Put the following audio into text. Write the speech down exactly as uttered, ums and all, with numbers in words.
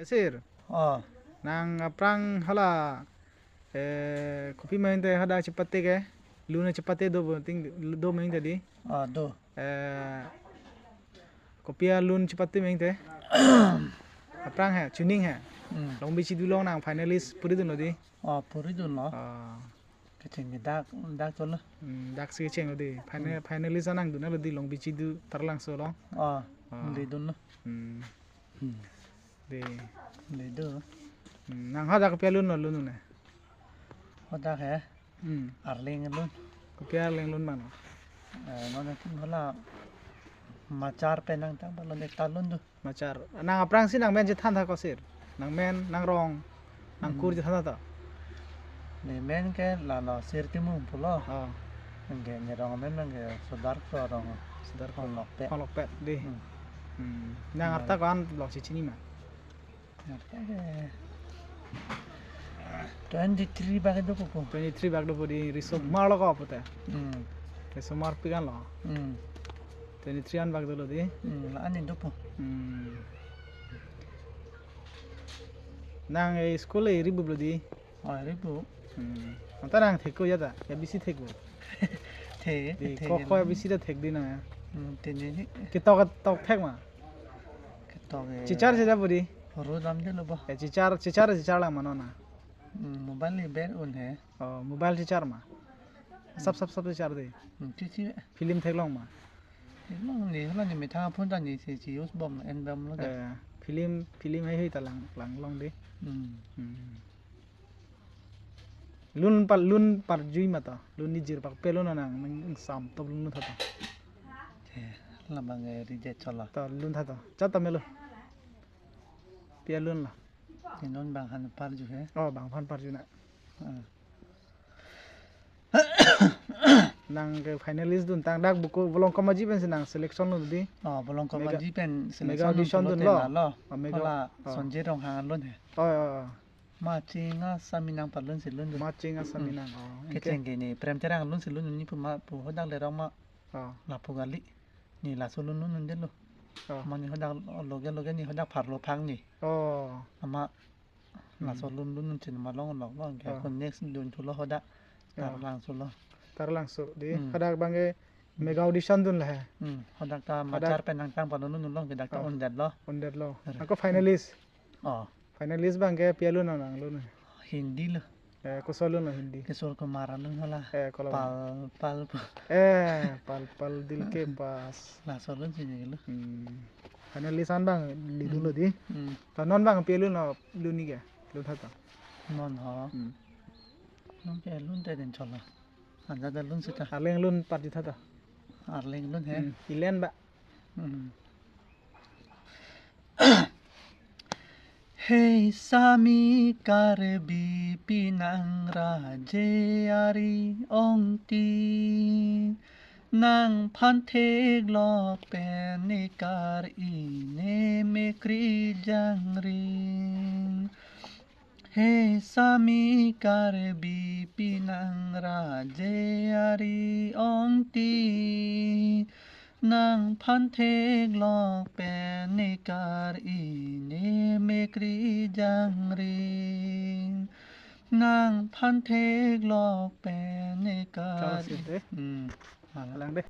Sir, Oh, nang aphrang hala, eh, kopi ma ingte hadak chepate ke, lun chepate do bo ting, do ma ingte di. Oh, do. Eh, kopi alun chepate ma ingte. Aphrang he, chuning he. Hmm. Long Bichi Dulong nang finalist puri dunlo di. Oh, puri dunlo. Ah. Kecheng ke dak, dak cholo. Hmm, dak si kecheng lo di. Final, Hmm. finalist anang dunlo di Long Bichi Du Taralangso along. Oh, Ah. di dunlo. Hmm. Hmm. Di. Di do. Hmm, nang hadak kopi alun lo lun ne? Hadak he? Hmm. Arleng lun. Kopi arleng lun mano? Eh, non itu hala machar pen nangtang balon ekta lun do. Machar. Nang aphrang si nang men chethan tha ko sir. Nang men, nang rong, nang kur Hmm. chethan tha to. Ne men ke lalo Sir Timung pulo. Oh. Nang ke ne rong men nang ke Sudar ko rong. Sudar ko. Honglokpet. Honglokpet di. Hmm. Hmm. Nang Hmm. arta ko-an lo si chini ma? Arta ke twenty-three bak do ko. Twenty-three bak do po di riso Hmm. mar lo ko puta. Hmm. Riso mar pi kan lo. Hmm. Twenty-three an bak dolo di. Hmm, la-an do po. Hmm. Nang e school e ribu blo di. Oh, ribu. Hmm. Anta nang thek ko ya ta. A B C thek ko. The, Di the ko ko A B C ta thek di nang ya. Hmm, the ne ni. Ketok tok thek ma. Ketok e. Chichar se da budi. Ro dam de lo bo. E chichar, chichar, chichar lang mano na. Hmm, mobile ni ber un he. Oh, mobile chichar ma. Sap sap sap chichar di. Hmm, chichi. Film theklong ma. Theklong ni, hala ni methang phone ta ni si, si use bom, en bom lo ta. Eh, film, film hai hai ta lang, lang long di. Hmm. Hmm. Lun pal, lun parjui ma to. Lun ni jir pak pelo na nang, nang sam top lun tha to. Eh, labang e reject chola. To lun tha to. Cha ta melo. Pi alun lo. Ni non bang han parju he. Oh, bang han parju na. Ah. Nang ke finalist dun tang dak buku bolong komaji pen si nang selection lo di. Oh, bolong Mega, komaji pen mega selection audition lo dun te lo. Na lo. Oh, mega. Hala Oh. Sonjay Ronghang lun he. Oh, oh, oh. Maching asami nang palun si lun dun. Maching asami Hmm. nang. Oh, Kecheng ke ni Prem Terang lun si lun ni pu ma pu hodak le rong ma. Oh. Lapu gali. Ni laso lun lun nun de lo. Oh. Mani hodak loge loge ni hodak pharlo phang ni. Oh. Ama Hmm. laso lun lun nun chin ma long long long ke Oh. Ko next dun thulo hodak Oh. Taralangso lo. Taralangso di. Hmm. Hadak bang ke mega audition dun la he. Hmm. Hodak ta Hadak machar pen nangtang palun nun long ke dak ta Oh. Undet lo. Undet lo. Har. Ako finalist. Oh. Finalist bang ke pi alun nang lun. Hindi lo. Eh, koso lun lo Hindi. Kishore Kumar alun hala. Eh, kola Pal, pal, pal. Eh, pal pal dil ke paas. Laso lun si ni lo. Hmm. Finalist an bang li dun lo di. Hmm. Ta non bang pi alun lo lun ni ke. Lun tha to. Non ho. Hmm. Non ke lun te den chola. Anja da lun sita. Arleng lun parju tha to. Arleng lun he. Hmm. Ilen ba. Hmm. Hei sami Karbi pinang raje ari ongti, nang phan theklok pen ne kar-i ne mekri jangring. Hei sami Karbi pinang raje ari ongti, nang phan theklok pen ne kar-i ne mekri jangring. Nang phan theklok pen ne kar-i. Kalas ite. Hmm. Alang de.